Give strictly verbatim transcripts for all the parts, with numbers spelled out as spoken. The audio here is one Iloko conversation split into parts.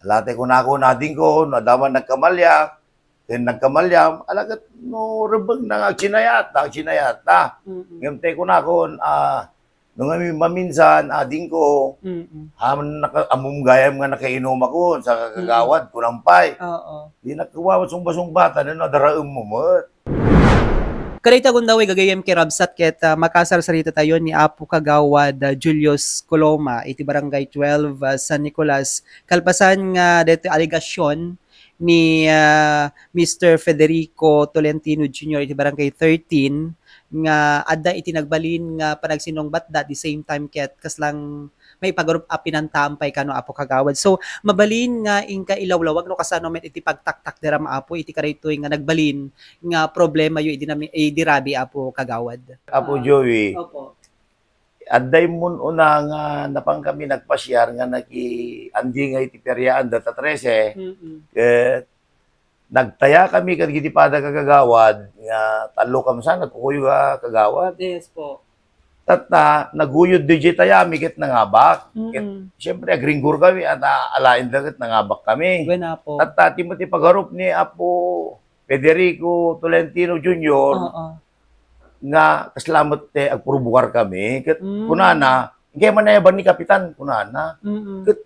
Ala, tay kunakon, adingko, no adda man nagkamaliak, ken nagkamaliam, ala ket no rebbengna nga agsinayaatta, agsinayaatta. Mm-mm. Ngem tay kunakon, ah, no ngamin maminsan, adingko, Mm-mm. amin naka-, ammom gayam nga nakainumakon sa Mm. kagawad, kunam pay. Oo. Di nagkumawa, sungba-sungbatan, no, adaraemmo met. Kadayta gundaway gagayyem ken kabsat ket, ah, makasarsarita tayo ni Apo Kagawad, ah, Julius Coloma iti Barangay twelve, ah, San Nicolas. Kalpasan nga daytoy alegasyon ni, ah, Mister Federico Tolentino Junior iti Barangay thirteen nga adda iti nagbalin nga panagsinnungbatda at the same time ket kaslang maipagarup a pinantaam pay kano, Apo Kagawad. So, mabalin nga inka ilawlawag no kasano met iti pagtaktakderam, Apo, iti kadaytoy nga nagbalin nga problemayo idi nami-, idi rabii, Apo Kagawad. Apo Ah, Joey, opo. Adda immun una nga napan kami nagpasiar nga naki-, andi nga iti Periaan data trese, Mm-mm. ket nagtaya kami kadagiti pada kagagawad nga tallo kami sa nagkukuyog a kagawad. Yes po. Tatta, naguyod diay tayami ket nangabak. Ket, Mm-mm. siyempre, agringgor kami, at, ah, alaen da ket nangabak kami. Wen, Apo. Tatta, ti met ti pagarup ni Apo Federico Tolentino Junior Oo. nga kasla met ti agpurubukar kami. Ket Mm. kunana, "Inkay man ayaban ni Kapitan," kunana. Mm-mm. Ket,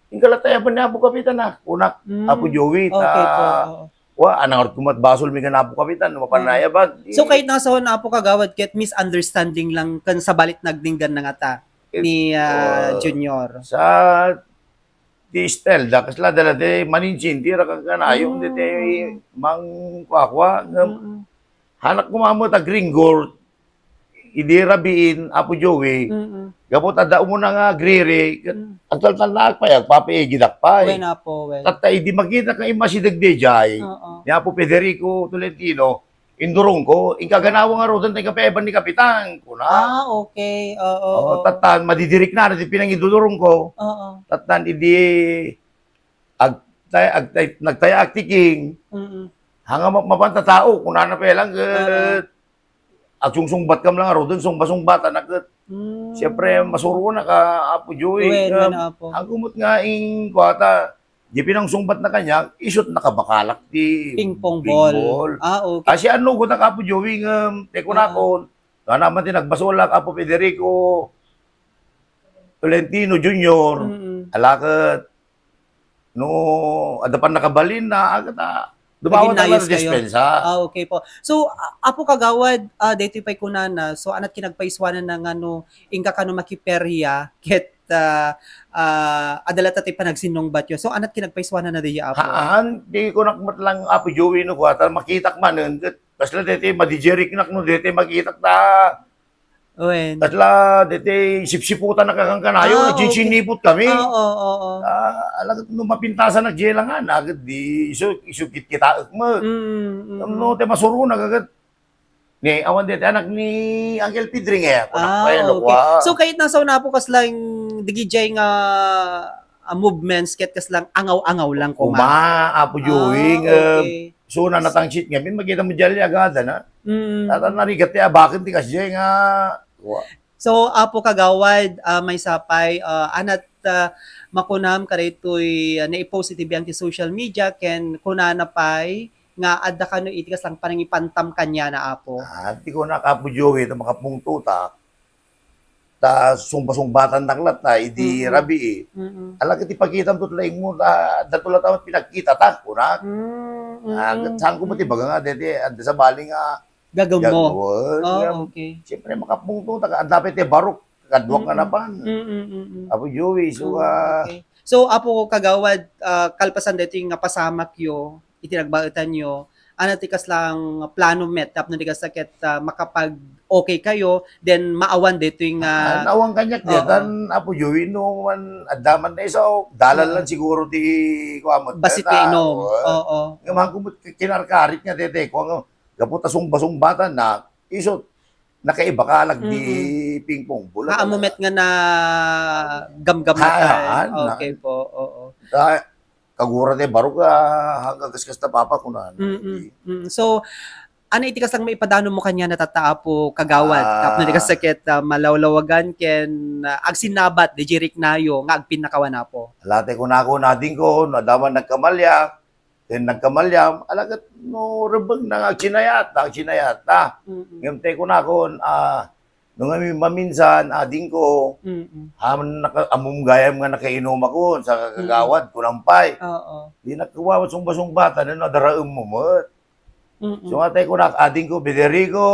"Inka la tayaban ni Apo Kapitan, ah," kunak, Mm. Apo Joey, Okay ta po, oo. Wa, anang arut kumat basol mi kan Apo Kapitan, no, mapan Mm. nayaban. So, kahit nasa Apo Kagawad, ket misunderstanding lang kan sabalit nagdinggan na ngata It, ni, ah, uh, Junior. Sa ti Estel, da, kasla dala ti maninsin, ti rakan kanayon, Mm. ti, ti mangkuakua, ngem Mm. hanak kumamet a gringgor, idi rabiin, Apo Joey, Mm. gapu ta adda umuna nga agriri, ket Mm. agtaltalnaak pay, agpapaigidak pay. Wen, Apo, wen. Tatta idi makita nga immasideg daydiay, Oo. ni Apo Federico Tolentino, indurongko, "Inka ganawa ngaruden, ta inka pay ayaban ni Kapitan," kuna. Ah, okay. Oo, Oo, oo. Tatta, madidirikna ti pinangidudurongko. Oo. Tatta, idi agtay-, agtay-, nagtayaak ti king, Mm. "Haan nga ma-, mapan ta tao," kunana pay lang, Oo. ket agsungsungbatkam lang ngaruden, sungba-sungbatan a ket. Mm. Siyempre, masuronak, Apo Joey. Wen, wen, Apo. Haan ko met nga ing-, kuata, di pinangsungbatna kaniak, isut nakabakalak ti Ping pong ping ball. ball. Ah, okay. Kasi ano ko na, Apo Joey, ngem, ti kunakon, Ah. nga naman ti nagbasolak, Apo Federico Tolentino Junior, Mm. ala ket, no, adda pan nakabalin na, agta, dumawa Naging ta ayos kayo? dispensa. Ah, okay po. So, a-, Apo Kagawad, ah, daytoy pay kunana, so, anat kinagpaisuanan na nga no, inka kano makiperia, ket, ah, ah, adda latta ti panagsinnungbatyo. So, anat kinagpaisuanan na diya, Apo? Haan, di ko nak-, met lang, Apo Joey, no, kuwata, makitak manen, ket, kasla daytoy, madijeriknak, no, daytoy, makitak ta, Wen. Kasla, daytoy sipsiputan na kakan kanayon, Ah, okay. nagsisinipot kami. Ah, oo, oo. Ah, ala ket no mapintasan na, diay lang, ah, na ket di isu, isu kitkitaek met. Mm, mm, Tapno, mm. tay masuronak, agad. Ni, awan daytoy anak ni Uncle Pedring, eh. Kunak Ah, pa, eh, okay. Lokwa. So, kayat na sa una po, kaslang, digidiay nga, ah, movements, ket kaslang angaw-angaw lang, kuma. Kuma, Apo Joey, Ah, nga, okay. So, nanatangsit ngamin, makita mo diay agada na. Mm. Tatan narigat ti abaken ti kasdiay nga, wa. So, Apo Kagawad, ah, maysa pay, ah, anat, ah, makunam kadaytoy, ah, naipost iti biag ti social media, ken kunana pay nga adda kano iti kaslang panangipantam kaniana, Apo. Ah, ti kunak, Apo Joey, ta makapungtotak. Ta sungba-sungbatannak latta idi Mm-mm. rabii. Mm-mm. Ala ket ipakitam to laeng mo, ta, adda to latta pinagkitata, kunak. Mm, Ah, mm, ket saan ko mm. matibaga nga, dede, adda sabali nga Gagawin mo? gagawin. Oh, Nga, okay. siyempre, makapungto, ta, adda pay ti barok, kaduak nga Mm-mm. napan. Mm-mm, mm-mm. Apo Joey, so, Oh, ah, okay. So, Apo Kagawad, ah, kalpasan daytoy nga pasamakyo, iti nagbaetanyo, ano ti kaslang plano met tapno di kasta ket, ah, makapag-okay kayo, then maawan daytoy nga Ah, nawan kaniak Oo. ditan, Apo Joey, no man, adda man na iso, dalan Oo. lang siguro ti kuwan mo, Basit ta, nga inom. oo. Oo. Nga man kumot kinarkarit nga daytoy, kuwan nga, gapu ta sungba-sungbatan na, iso, nakaibakalak di Mm-mm. pingpong. Bulat Haan mo talaga. met nga na gamgam na Haan, tayo. haan. Okay po, oo. Ta-, kagura ti barok, ah, hanggang kaskas ta papa kunan. Mm-mm. Mm. So, Ano iti kasla nga maipadano mo kaniana tatta, Apo Kagawad? Ah. Tapno di kasla ket, ah, malawlawagan ken, ah, agsinnabat diay riknayo nga agpinnakawan, Apo. Ala, tay kunakon, adingko, no adda man nagkamaliak, ken nagkamaliam, ala ket no rebbengna nga agsinayaatta, agsinayaatta. Mm-mm. Ngem tay kunakon, ah, no ngamin maminsan, adingko, Mm-mm. amin naka-, ammom gayam nga nakainumakon sa Mm. kagawad, kunam pay. Oo. Di nagkumawa sungba-sungbatan, no adda raemmo met. Mm-mm. So, nga tay kunak, adingko, Federico,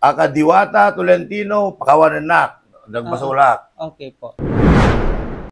aka Diwata, Tolentino, pakawanennak. Nagbasolak. Oo. Okay po.